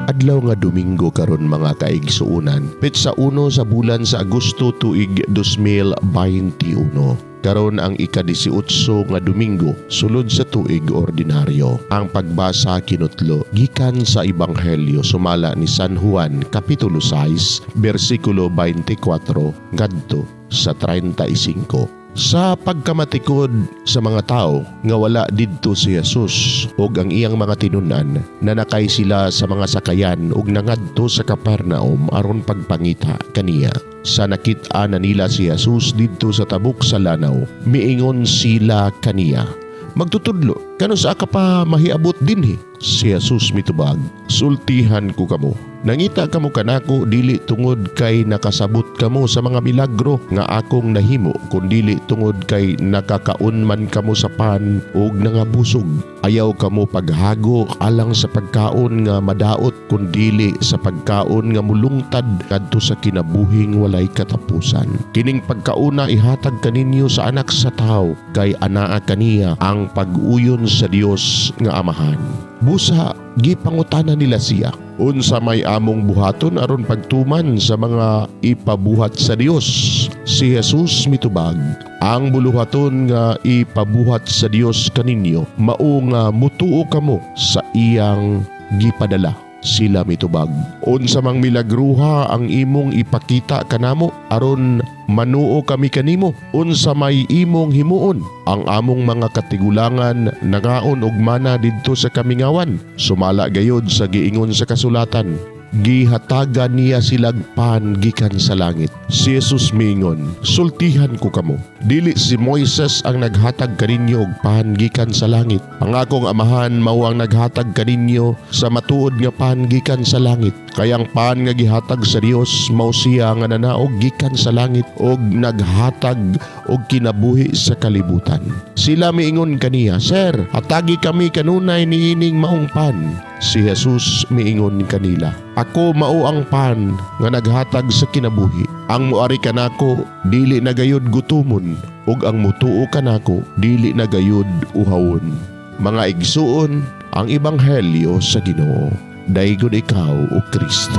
Adlaw nga Domingo karon, mga kaigsuonan. Petsa 1 sa bulan sa Agosto, tuig 2021. Karon ang ika-18 nga Domingo sulod sa tuig ordinaryo. Ang pagbasa kinutlo gikan sa Ebanghelyo sumala ni San Juan, kapitulo 6, bersikulo 24 ngadto sa 35. Sa pagkamatikod sa mga tao nga wala didto si Jesus ug ang iyang mga tinun-an, nanakay sila sa mga sakayan ug nangadto sa Capernaum aron pagpangita kaniya. Sa nakit-an na nila si Jesus didto sa tabok sa lanaw, miingon sila kaniya, "Magtutudlo, kanus-a ka pa mahiabot dinhi?" Si Jesus mitubag, "Sultihan ko kamo. Nangita kamo kanako dili tungod kay nakasabot kamo sa mga milagro nga akong nahimo, kundili tungod kay nakakaon man kamo sa pan ug nangabusog. Ayaw kamo paghago alang sa pagkaon nga madaot, kundili sa pagkaon nga mulungtad ngadto sa kinabuhing walay katapusan. Kining pagkauna ihatag kaninyo sa Anak sa Tawo, kay anaa kaniya ang pag-uyon sa Dios nga Amahan." Busa gipangutana nila siya, "Unsa may among buhaton aron pagtuman sa mga ipabuhat sa Dios?" Si Jesus mitubag, "Ang buluhaton nga ipabuhat sa Dios kaninyo mao nga mutuo kamo sa iyang gipadala." Sila mitubag, "Unsa mang milagruha ang imong ipakita kanamo aron manuo kami kanimo? Unsa may imong himuon? Ang among mga katigulangan nangaon og mana didto sa kamingawan. Sumala gayod sa giingon sa kasulatan, 'Gihatagan niya silag pan gikan sa langit.'" Si Jesus miingon, "Sultihan ko kamo. Dili si Moises ang naghatag kaninyo og pan gikan sa langit. Ang akong Amahan mao ang naghatag kaninyo sa matuod nga pan gikan sa langit. Kay ang pan nga gihatag sa Dios mao siya nga nanaog gikan sa langit og naghatag og kinabuhi sa kalibutan." Sila miingon kaniya, "Sir, hatagi kami kanunay niining maong pan." Si Jesus miingon kanila, "Ako mao ang pan nga naghatag sa kinabuhi. Ang muari kanako dili na gayud gutumon ug ang mutuo kanako dili na gayud uhawon." Mga igsuon, ang ebanghelyo sa Ginoo. Daygon ikaw, o Kristo.